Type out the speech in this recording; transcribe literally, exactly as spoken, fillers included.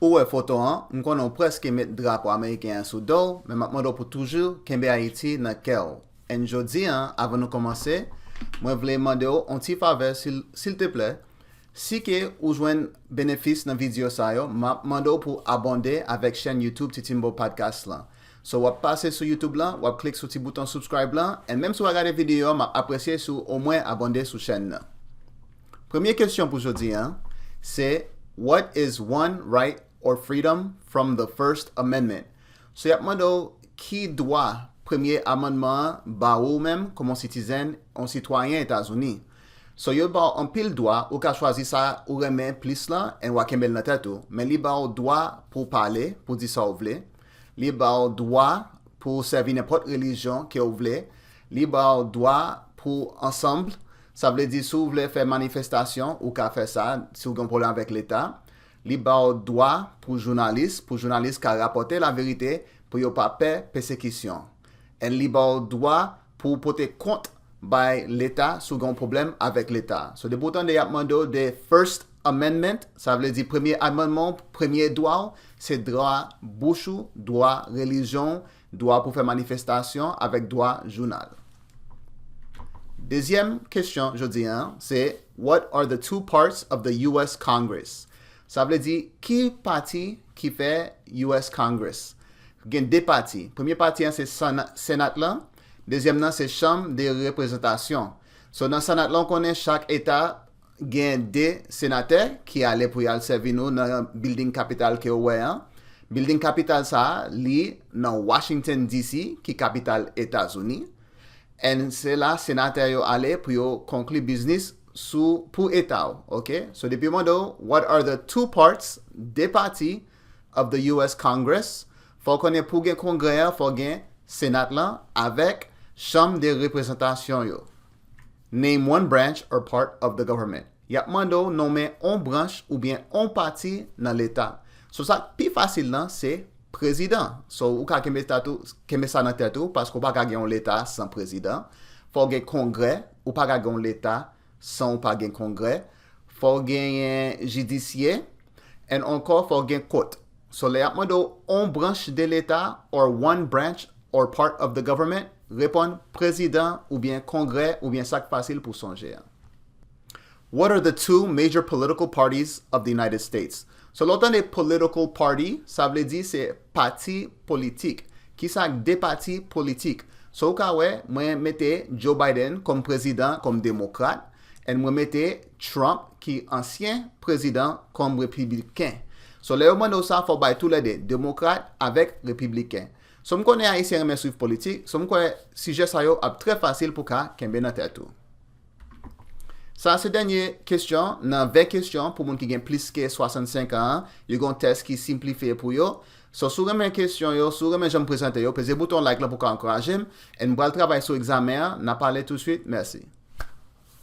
Ou wè foto an, m konnen w prèske met drapo ameriken an sou do w, men m ap mande w pou toujou kenbe Ayiti nan kè w. And jodi an, avan nou kòmanse, mwen vle mande w on ti favè, sil, silteplè. Si ke ou jwenn benefis nan videyo sa yo, m ap mande w pou abòne avèk chèn YouTube Titimbo Podcast lan. So, w ap pase sou YouTube lan, w ap klik sou ti bouton subscribe lan, and menm si w pa gade videyo a, m ap apresye si w omwen abòne sou chèn nan. Premye kesyon pou jodi an, se, what is one right or freedom from the First Amendment? So, y ap mande w ki dwa Premye Amannman an ba ou menm kòm yon sitizen, yon sitwayen Etazini. So, yo ba w anpil dwa, ou ka chwazi sa ou renmen plis lan, and w a kenbe l nan tèt ou. Men li ba w dwa pou w pale, pou w di sa w vle. Li ba w dwa pou w sèvi nenpòt relijyon ke w vle. Li ba w dwa pou w ansanm. Sa vle di, si w vle fè manifestasyon, ou ka fè sa, si w gen yon pwoblèm avèk Leta. Li ba w dwa pou jounalis, pou jounalis ka rapòte laverite, pou yo pa pè pesekisyon. And li ba w dwa pou w pote kont bay Leta si w gen yon pwoblèm avèk Leta. So, depi w tande y ap mande w de First Amendment, sa vle di premye amannman w, premye dwa w, se dwa bouch ou, dwa relijyon w, dwa pou fè manifestasyon, avèk dwa jounal. Dezyèm kesyon jodi an, se, what are the two parts of the U S Congress? Sa vle di, ki pati ki fè U S Congress? Gen de pati. Premye pati an se Sena-, Senat lan. Dezyèm nan se Chanm de Reprezantasyon. So, nan Senat lan, w konnen chak eta gen de senatè ki ale pou y al sèvi nou nan building Capitol ke w wè an. Building Capitol sa a, li nan Washington D C, ki kapital Etazini. And se la senatè yo ale pou yo konkli biznis sou, pou eta w, ok? So, depi yo mande w, what are the two parts, de pati, of the U S Congress, fò w konnen pou gen kongrè an, fò gen Senat lan avèk Chanm de Reprezantasyon yo. Name one branch or part of the government. Y ap mande w nonmen on branch oubyen on pati nan Leta. So, sa k pi fasil lan, se prezidan. So, ou ka kenbe sa tou, kenbe sa nan tèt ou, paske w pa ka gen yon Leta san prezidan. Fò w gen kongrè, ou pa ka gen yon Leta san w pa gen kongrè. Fò w genyen jidisye, and ankò fò w gen kot. So, lè y ap mande w on branch de Leta, or one branch, or part of the government, reponn prezidan oubyen kongrè oubyen sa k fasil pou sonje an. What are the two major political parties of the United States? So, lè w tande political party, sa vle di se pati politik. Kisa k de pati politik? So, ou ka wè, mwen mete Joe Biden kòm prezidan, kòm demokrat, and mwen mete Trump, ki ansyen prezidan, kòm repibliken. So, lè yo mande w sa, fò w bay toulède, demokrat avèk repibliken. So, m konnen Ayisyen renmen swiv politik, so, m kwè sijè sa yo ap trè fasil pou ka kenbe nan tèt ou. Sa se dènye kesyon nan ven kesyon pou moun ki gen plis ke swasannsenk an. Yo gen yon tès ki senplifye pou yo. So, si w renmen kesyon yo, si w renmen jan m prezante yo, peze bouton like lan pou w ka ankouraje m. And m pral travay sou egzamen an. N a pale tousuit. Mèsi.